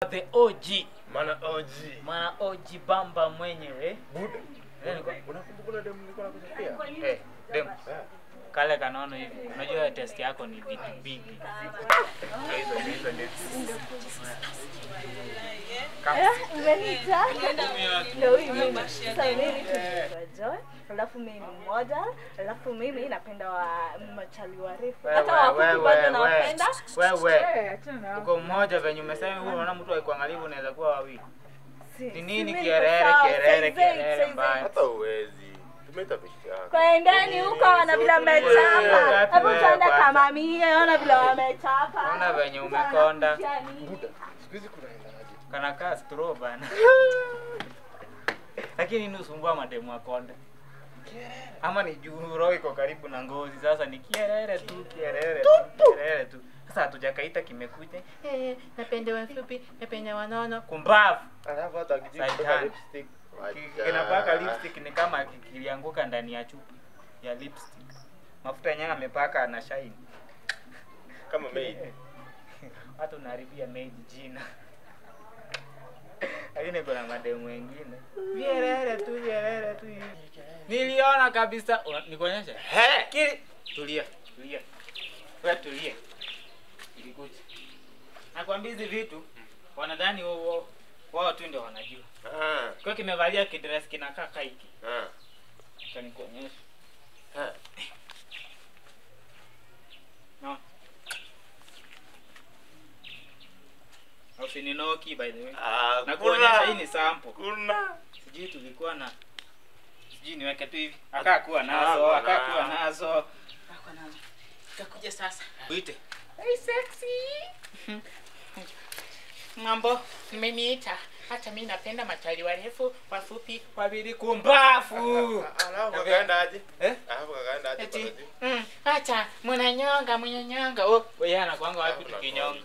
The OG. Mana OG. Mana OG bamba mwenyewe. Buda. Unakumbuka ule demu nilikuwa nakuchapia? Eh, demu. Kale kanono hivi. Unajua test yako ni vitu big. Hizo ndio. Umeniita? Ndio mimi. Sasa mimi tunaitwa Joy. Alafu mimi ni model, alafu mimi napenda wa machali warefu. Hata wafupi bado nawapenda. Wewe. Uko mmoja venye umesema wewe, unaona mtu akikuangalia unaweza kuwa wawili. Ni nini kierere kierere kierere mbaya? Hata uwezi. Tumeita bishi yako. Kwendeni huko wana bila mechapa. Hapo utaenda kama mimi, ona bila wamechapa. Ona venye umekonda. Buda. Siku hizi kunaendaje? Kana kaa straw bana. Lakini nini usumbua mademu akonde? Ama ni juu roho iko karibu na ngozi, sasa ni kierere tu kierere tu kierere tu. Sasa hatujakaita kimekuja. Eh, napenda wafupi, napenda wanono. Kumbavu. Alafu hata akijipaka lipstick. Kinapaka lipstick ni kama kilianguka ndani ya chupa ya lipstick. Mafuta yenyewe amepaka na shine. Kama maid. Hata unaharibia maid jina. Lakini kuna mademu wengine. Vierere tu, vierere tu. Niliona kabisa. Nikuonyeshe? He! Kili. Tulia, tulia. Wewe tulia. Ilikuja. Nakwambia hizi vitu wanadhani wao tu ndio wanajua. Ah. Kwa kimevalia kidress kinakaa kaa hiki. Ah. Acha nikuonyeshe. Ah. No. Usininoki by the way. Ah, na kuonyesha hii ni sample. Kuna. Sijui tulikuwa na sijui niweke tu hivi. Akaa kuwa nazo, akaa kuwa nazo. Ako nazo. Itakuja sasa. Uite. Hey sexy. Mambo, mmeniita. Hata mimi napenda machali warefu, wafupi, wawili kumbafu. Alafu kakaenda aje? Eh? Alafu kakaenda aje Eti, kwa juu? Acha mnanyonga, mnanyonga. Oh, Wewe anakuanga wapi tukinyonga?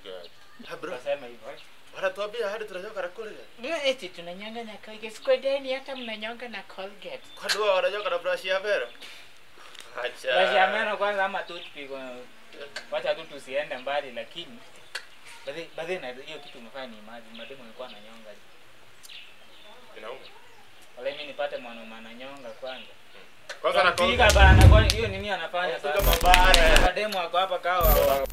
Ha bro, Tunasema hivyo. wanatuambia hadi tunanyoka na Colgate. Eti tunanyonga na Colgate. Sikwendeni hata mnanyonga na Colgate. Kwani wao wananyoka na brush ya meno? Acha. Brush ya meno kwanza ama toothpick. Wacha tu tusiende mbali lakini baadhi na hiyo kitu umefanya ni imagine mademu alikuwa ananyonga. Inauma. Wale mimi nipate mwanaume ananyonga kwanza. Kwanza na Piga bana, kwa hiyo nini anafanya Piga sasa? mabara. Mademu wako hapa kawa.